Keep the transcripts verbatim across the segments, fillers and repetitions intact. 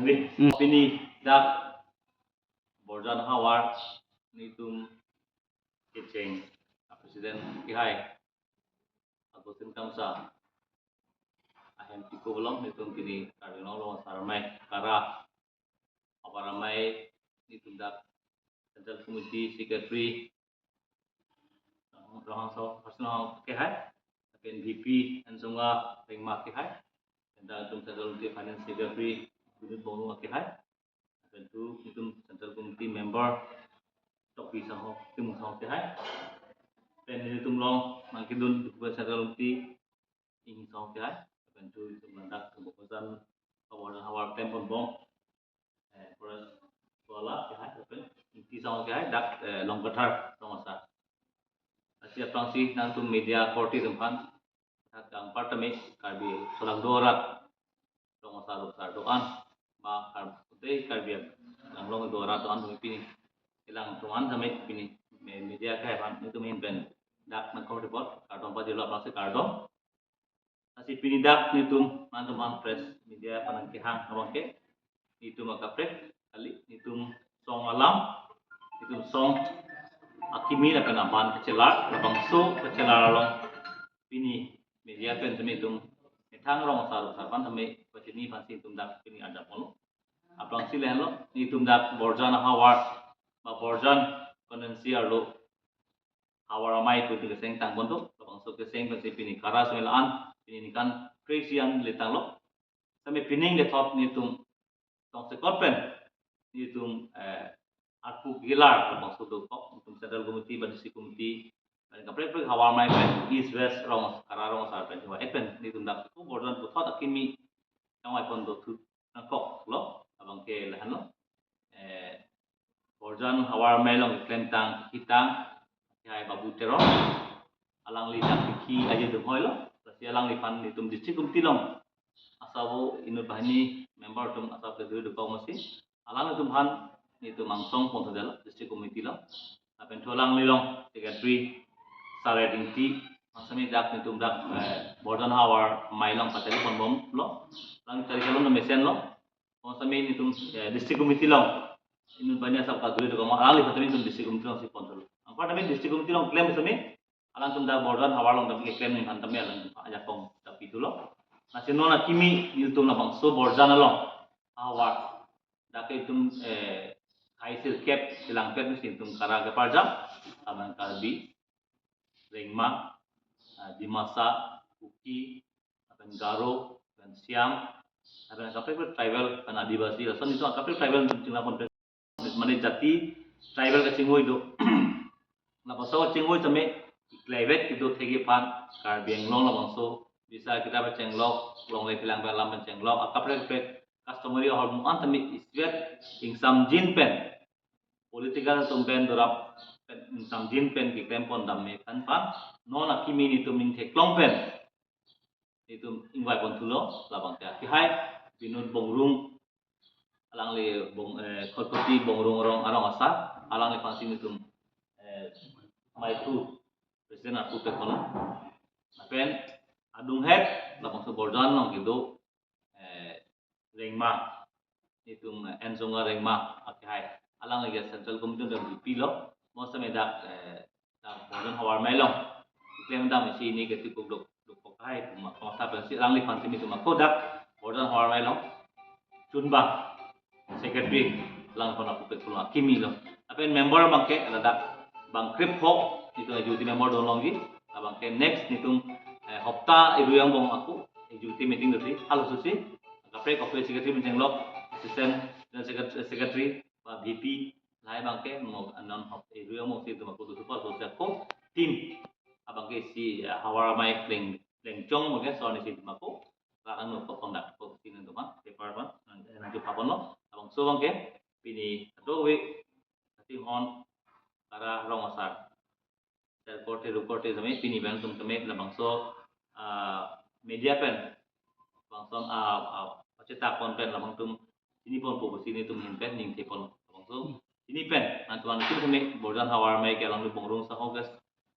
Pini dak Borjan havar netum kecheng a president kehai Augustine Kamsa ahem piko along netum pini Karbi Anglong Rong Asar Amei Kara Havar Amei netum dak Central Committee Secretary Rong Hangso Harsing Ronghang kehai, lapen V P Ensonga Rengma kehai, lapen dak netum Central Committee Finance Secretary Binod Bongrung kehai, lapen tu netum Central Committee member Tokbi Sangho, Timung Sangho kehai, lapen netum along nangkedun Central Committee Ing Sangho kehai, lapen tu netum landak Borjan havar havar klem ponbom, eh, Forest Wala kehai, lapen Ingti Sangho kehai dak, eh, Longkathar Rong Asar. Lasi aphrangsi nangtum media korte atum aphan, dak anparta me Karbi solak do arat Rong Asar Rong Asar do-an ba Kar-, kute Karbi Anglong do arat do-an atum pini kelang atum an tame pini me-, media kehai aphan netum ahin pen dak nangkorte apot kardom pajirlo, aphrangsi kardom. Lasi pini dak netum nangtum aphan press media aphan nangkehang abangke netum akaprek kali, netum song alam, netum song akimi lapen aban kachelar, labangso kachelar along pini media pen tame netum methang Rong Asar Rong Asar aphan tame pachini aphansi netum dak pini adap ponlo. Aphrangsi lahenlo, netum dak Borjan havar ba Borjan constituency arlo Havar Amei pu netum keseng tang ponlo, labangso keseng pensi pini Kara Sumel an, pini ningkan kre-isi an le tanglo. Tame pining lethot netum tongsekot pen netum, eh, arpu kelar labangso dokok, netum Central Committee ba District Committee, lapen kaprek kaprek Havar Amei pen, East West Rong, Kara Rong Asar pen, Havar ek pen netum dak ko Borjan puthot akimi kangvai pon do thu nangkoklo, abangke lahenlo. Eh, Borjan Havar Amei along klemtang, kitang, kehai Babu Teron, alangli dak ki aje dum hoilo, lasi alangliphan netum District Committee along asabo inut banghini member atum asap keduri dokok masi, alangtum aphan netum angsong pon thadel District Committee along. Lapen thu alangli along Secretary Sare Dingti, masami dak netum dak, eh, Borjan Havar Amei along pateli ponbomlo. Alang tari kalon mesenlo. Masami netum, eh, District Committee along inut banghini asap kaduri dokok ma, alangliphan tame netum District Committee alongsi pon thadel. Anparta me District Committee along klem sami alangtum dak Borjan havar along dak keklem ningkan tame alang ajakong dak pithulo. Lasi non akimi netum labangso Borjan along havar dak netum, eh, hai sirkep, silangpet si netum Kara keparjam, lapen Karbi, Rengma, ah, Dimasa, Kuki, lapen Garo, lapen Siang, lapen kaprek kaprek tribal, lapen Adivasi, lason netum kaprek tribal netum chingla pon, mane jati tribal kachingvoi do. Labangso kachingvoi tame keklemvet kedo thekji aphan Karbi Anglong labangso bisa kita pachenglok, longle phelang pen alam pachenglok, akaprek kaprek customary ahormu an tame isvet ingsamjin pen, political atum pen dorap pen ingsamjin pen keklem pon dam me aphan aphan non akimi netum ning theklong pen netum ingvai pon thulo, labangke kehai Binod Bongrung, alangli Bong, eh, Kholkoti Bongrung Rong Arong Asar, alangliphansi netum, eh, maipu president arpu pekon. Lapen adunghet labangso Borjan along kedo, eh, Rengma, netum, eh, Ensonga Rengma akehai, alangli ke Central Committee along V P lo, masami dak, eh, dak Borjan Havar Amei along klem dam isi ne ketipu dok, dokok hai, ma, ma, ta pensi alangliphansi netum ako dak Borjan Havar Amei along chunbang Secretary, alangliphan ako pekon akimi lo. Lapen member abangke ladak bang krepho, netum executive member do longji, abangke next netum, eh, hopta irui angbong ako executive meeting dosi, halaso si kaprek kaprek Secretary meeting lok, Assistant General Secretary, Secretary ba V P, lahai abangke mo non hop irui angbong si netum ako dosi, halaso si ako team abangke si, eh, Havar Amei pleng, plengchong mo ke so ne si netum ako rat angno ko conduct ko si netum aphan paper aphan nang, nangkepha ponlo. Labangso abangke pini kadokave katinghon Kara Rong Asar, ter korte ru korte tame pini pen netum tame labangso, ah, media pen labangso, ah, ah, pachetak pon pen labangtum chini ponpo pusi netum ahin pen ningthe pon labangso. Chini pen nangtum an netum tame Borjan Havar Amei ke alangli Bongrung Sangho ke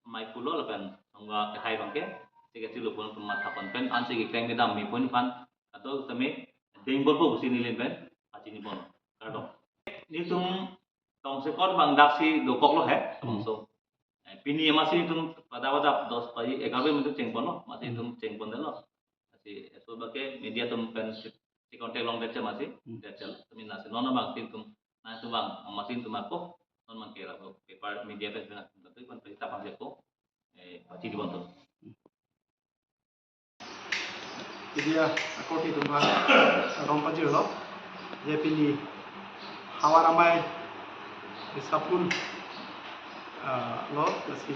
maipulo, lapen Sangho kehai abangke Secretary lo pon, netum matha pon pen ansi keklem kedam me pon aphan kadok tame deng ponpo pusi neli pen Bon, kardom. Netum tongsekot bang daksi dokoklo he. Hmm. So, eh, pini amatsi netum pada pada dos paji egarve netum chengponlo, amatsi Hmm. netum chengpondetlo. Amatsi, eh, so abangke media atum pen si, si contact longdet che amatsi, Hmm. det che. Kami nasi non abang netum, nangtum bang, amatsi netum ako, non abangke la, paper media pen pen, pen, pen, pen, pen, pen, eh, pachini ponpo. Media akorte atum aphan kardom pajirlo. Je pini Havar Amei reshuffle, ah, lo, lasi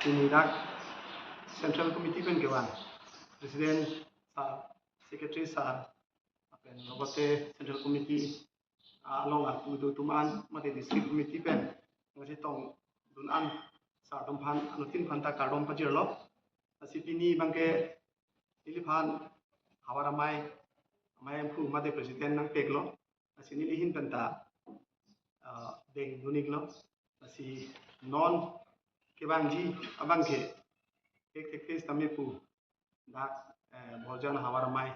pini dak Central Committee pen kevang President sir, Secretary sir, lapen lapulote Central Committee, ah, along arpu do atum an, mate District Committee pen kachetongdun an sir atum aphan, anuttin aphan ta kardom pajirlo. Lasi pini abangke neliphan Havar Amei, Amei Hemphu mate President nangpeklo. Lasi neli ahin pen ta, ah, dengdun-iklo. Lasi non kevangji abangke thekthekthe sitame pu dak, eh, Borjan Havar Amei,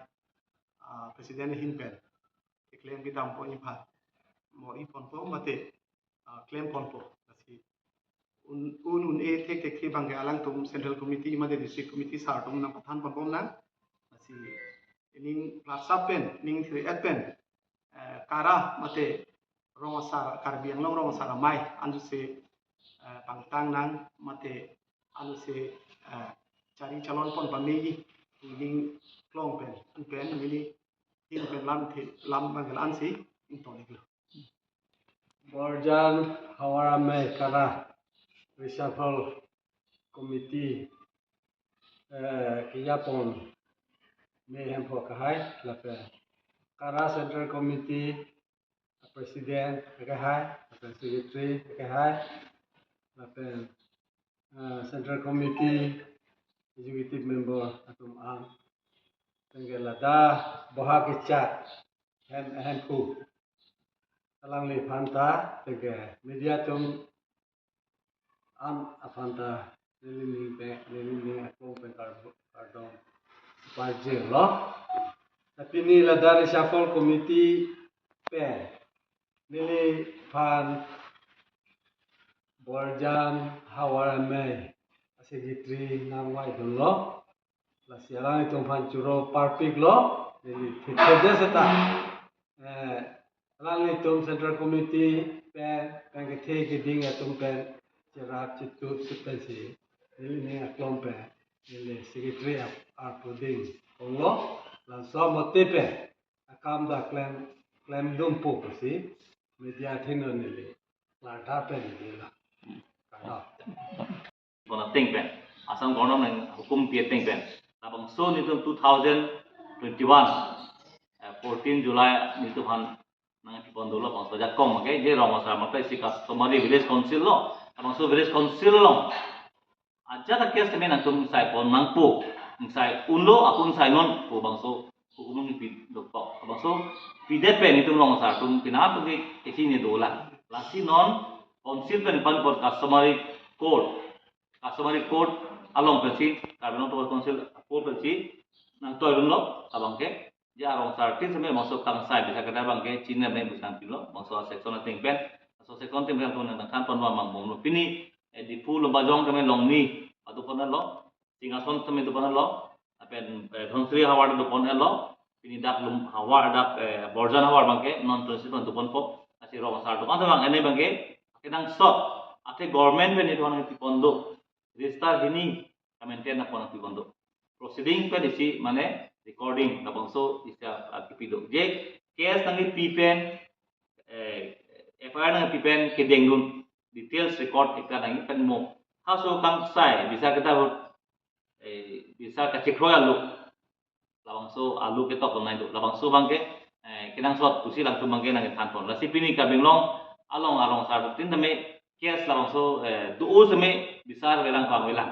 ah, President ahin pen keklem kedampo aphan bor-iponpo mate, ah, klemponpo. Lasi un un un-e thekthekthe abangke alangtum Central Committee mate District Committee sir atum nangpathanponbom nang. Lasi ning plasap pen, ning thiri-et pen, eh, KARA mate Rong Asar, Karbi Anglong Rong Asar Amei ansi, eh, pangtang nang mate ansi, eh, chari chalon pon pame ning klong pen, an pen neli ning pen lam thi, lam bang ansi ingtong-iklo. Borjan Havar Amei KARA Reshuffle Committee, eh, kejapon Amei Hemphu akehai, lapen KARA Central Committee President akehai, lapen Secretary akehai, lapen, eh, Central Committee Executive Member atum an, tengke ladak boha kechak hem, Hemphu alangliphan ta, tengke media atum an aphan ta neli ning pen, neli ning aklong pen kar-, kardom pajirlo. Tapi pini ladak Reshuffle Committee pen neliphan Borjan Havar Amei Secretary nangvaidunlo. Lasi alanglitum aphan choro parpiklo, neli thekthekthe seta, eh, alanglitum Central Committee pen, pen kethe keding atum pen cherap chetut si pensi neli ning aklong pen neli Secretary ap-, arpu ding onglo. Laso amote pen akam ta klem, klemdunpo pusi media athengno neli klardak pen neli la. Kardom. Bon ateng pen, Assam Government nanghukum pi ateng pen, labangso netum two thousand twenty-one, eh, fourteen July netum aphan nangkipondunlo, bangso ajakong ke, je Rong Asar mate isi customary village council lo, labangso village council along ajat a-case tame nangtum sai pon nangpo, sai unlo, akun sai non pu bangso hukum nangpi dokok. Bangso pidet pen netum Rong Asar atum pina atum ke kechini dolang. Lasi non council pen pan pon customary court, customary court along pensi, Karbi Anglong Autonomous Council court pensi nangtoidunlo, abangke je arong asartin seme bangso kangsai bisa kedai abangke chini abang bisa pilo, bangso section ateng pen, bangso section ateng pen atum nangthanpon abang bang bomlo. Pini, eh, Diphu Lumbajong tame Longni atum ponlo, Singhason tame atum ponlo, lapen, eh, Dhansiri Havar atum ponlo, pini dak Lum Havar dak, eh, Borjan Havar abangke non twenty-six atum ponpo, lasi Rong Asar atum abang, ene abangke kenangsot, athe government pen netum aphan nangpipon do, register hini ka-maintain nangpon nangpipon do. Proceeding pen isi mane recording labangso isi, ah, kipi do. Je case nangkepi pen, eh, F I R nangkepi pen kedengdun, details record ipla nangji pen mo. Halaso kangsai bisa kedai ahut, eh, bisa kachekroi alo, labangso alo ketok nai do. Labangso abangke, eh, kenangsot pusi alangtum abangke nangkethanpon. Lasi pini Karbi Anglong along arong asartin tame case labangso, eh, do-o seme bisar avelang, kevang avelang.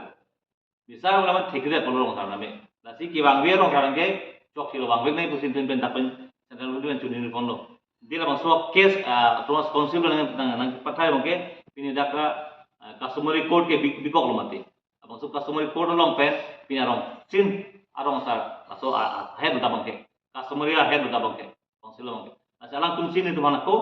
Bisar avelang thekthedet pulo Rong Asar tame. Lasi kevang ave Rong Asar ke, chokche lo vangvek nai pusi netum pen dak pen Central Committee pen choningri ponlo. Di labangso case, ah, Autonomous Council nang, nang, nangpathai abangke pini dak, ah, customary court ke bi-, bikoklo mati. Labangso customary court along pen pini arong, chin arong asar, laso a, a, head abangke, customary a head abangke, council abangke. Alangtum si netum aphan ako,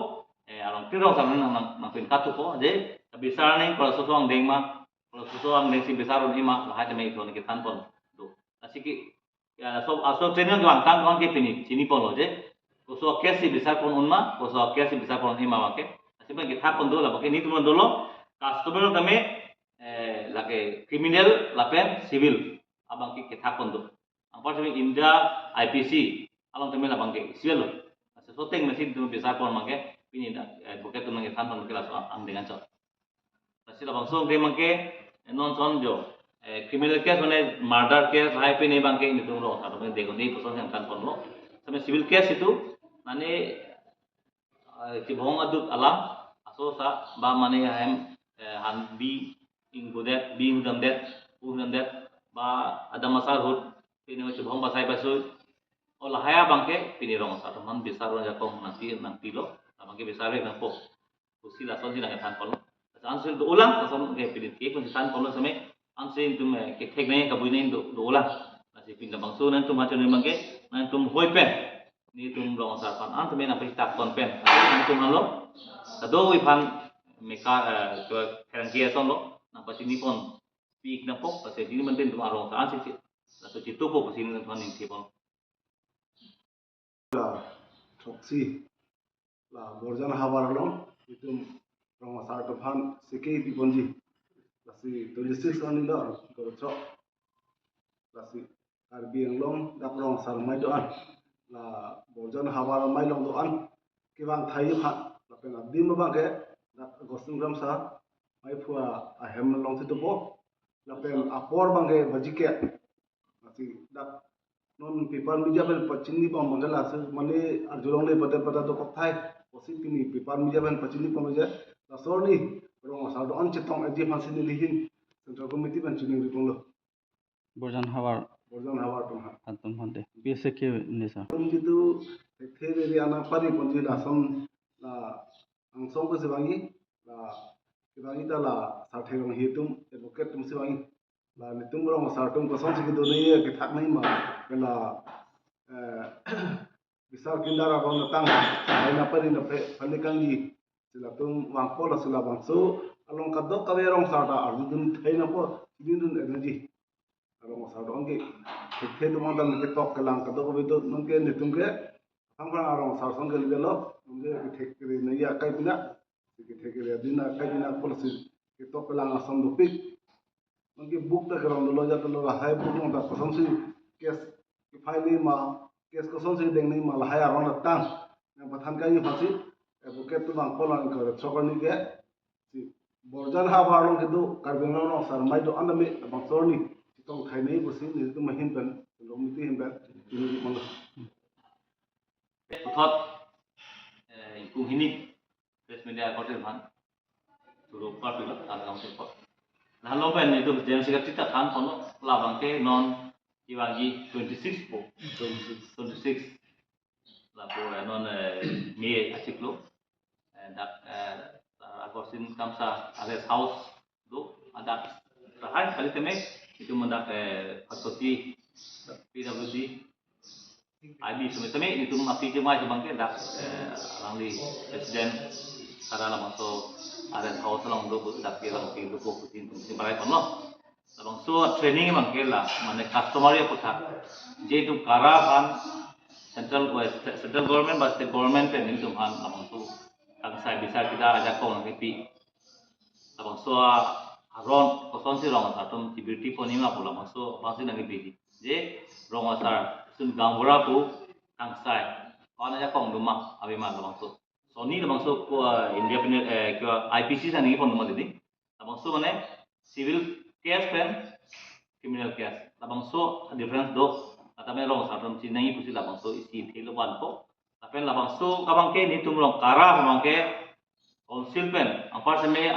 eh, along tirong sang nang, nang, nangpin katupo, je, bisar nang, kolasoso angdeng ma, kolasoso angdeng si bisar un-e ma, lahai tame ithon kethan pon do. Lasi ke, ya, so, aso training kevang tang kon ke pini, chini ponlo je, koso case si bisar pon un ma, koso case si bisar pon un-e ma abang ke, lasi abang ke thak pon do, labang ke netum dolo, customer tame, eh, lake criminal lapen civil, abang ke kethak pon do. Anpar sitame India I P C along tame labang ke isi lo. Lasi soteng mesi netum bisar pon abang ke pini dak, eh, advocate atum nangkethan pon abang ke laso angdeng anchot. Lasi labangso angdeng abang ke, eh, non son jo, eh, criminal case mane murder case lahai pini abang ke netum rong asar atum dengdun, koson yang than ponlo. Sitame civil case itum mane, eh, chibong aduk alam, aso sa ba mane ahem, eh, han bi ingkudet, bi ingdamdet, ingdamdet, ba adam asar ahut, pini chibong basai basui, o lahai abang ke pini rong asar atum aphan bisar ajakong nangpi, nangpilo, abang ke bisar nangpo. Pusi lason si nangthan ponlo. Ansi do-olang, lason ke pini ke pun than ponlo sitame, ansi netum, eh, kethek nang kabui nang do, do-olang. Lasi pini labangso nangtum hachon abang ke, nangtum hoi pen, netum rong asar aphan, an tame nangpachethak pon pen, netum halo, kadokave aphan meka, eh, ke pherangke ason lo, nangpachini pon pik nangpo, lasi pini mantin netum arong asar ansi si, laso chitupo pusi netum aphan ningje pon. La throksi, la Borjan havar along, itum rong asar atum aphan sike pi ponji. Lasi twenty six arni la, gorochok. Lasi Karbi Anglong dak rong asar amei do-an, la Borjan havar amei along do-an kevang thai aphan, lapen adim abang ke dak Augustine Kramsa amei phu ahem along si dopo, lapen apor abang ke baji ke. Lasi dak non paper media pen pachini pon abang ke lasi mane arjulongle pada pada dokok thai, pusi pini paper media pen pachini pon je, laso arni rong asar do-an chetong eji aphan si neli ahin Central Committee pen chiningri ponlo. Borjan havar. Borjan havar atum aphan. Atum aphan de. P S A K ni sa. Atum jitu thekthe ri ana pari ponji lason la angsong ke si vangji, la kevangji ta la sarthe rong ahi atum, advocate atum si vangji. La netum rong asar atum koson si kedo nangji, kethak nangji ma, ke la, eh, bisar kindar aron atang, hai na pari na phe, phalikangji. Si latum vangpo, lasi labangso along kadokave rong asar ta arjudun thai nangpo, dindun energy. Rong asar do-an ke thekthe atum aphan ta ketok kelang kadokave do, non ke netum ke aphrang aphrang arong asar ason ke lelo, non ke kethek kere nangji akai pina, kethek kere adin akai pina, pusi ketok kelang ason dopik. Non ke book ta kerong dolo jat lo, lahai book along ta koson si case ke-file nangji ma, case koson si deng nangji ma, lahai aron atang nangpathan kangji aphan si advocate atum vangpo, la anchor chokar ni ke si Borjan havar along kedo Karbi Anglong rong asar amei do-an tame labangso arni chetong thai nangji pusi netum ahin pen, Central Committee ahin pen, ini di mana. Puthot, eh, ingkung hini press media akorte aphan turu parpilo, tangkang sipot. Lahenlo pen itum General Secretary ta than ponlo, labang ke non kevangji twenty six po. Twenty six. Lapu, eh, non, eh, May achiklo, eh, dak, eh, Augustine Kramsa arrest house do, adak lahai kali tame, itum dak, eh, Parsoti, P W D, I B sitame sitame, itum api chemai abang ke dak, eh, alangli president, kada labangso arrest house along do, dak ke alangli dopo putin tum si barai ponlo. Labangso training abang ke la, mane customary aphuthak. Je itum kara aphan central, eh, central government ba state government pen netum aphan labangso kangsai bisar kida ajakong nangkepi. Labangso aron koson si rong asar atum chibirti pon nangji ma pu labangso abang si nangkepi. Je rong asar sun gaonbura pu kangsai, ko-an ajakong do ma, ave ma labangso. Sonni labangso ko, eh, India pen, eh, ko I P C si nangji pon do ma didi. Labangso mane civil case pen criminal case. Labangso difference do. Atame rong asar atum chinine pusi labangso isi thelo vanpo. Lapen labangso abang ke netum rong kara abang ke council pen, anpar sitame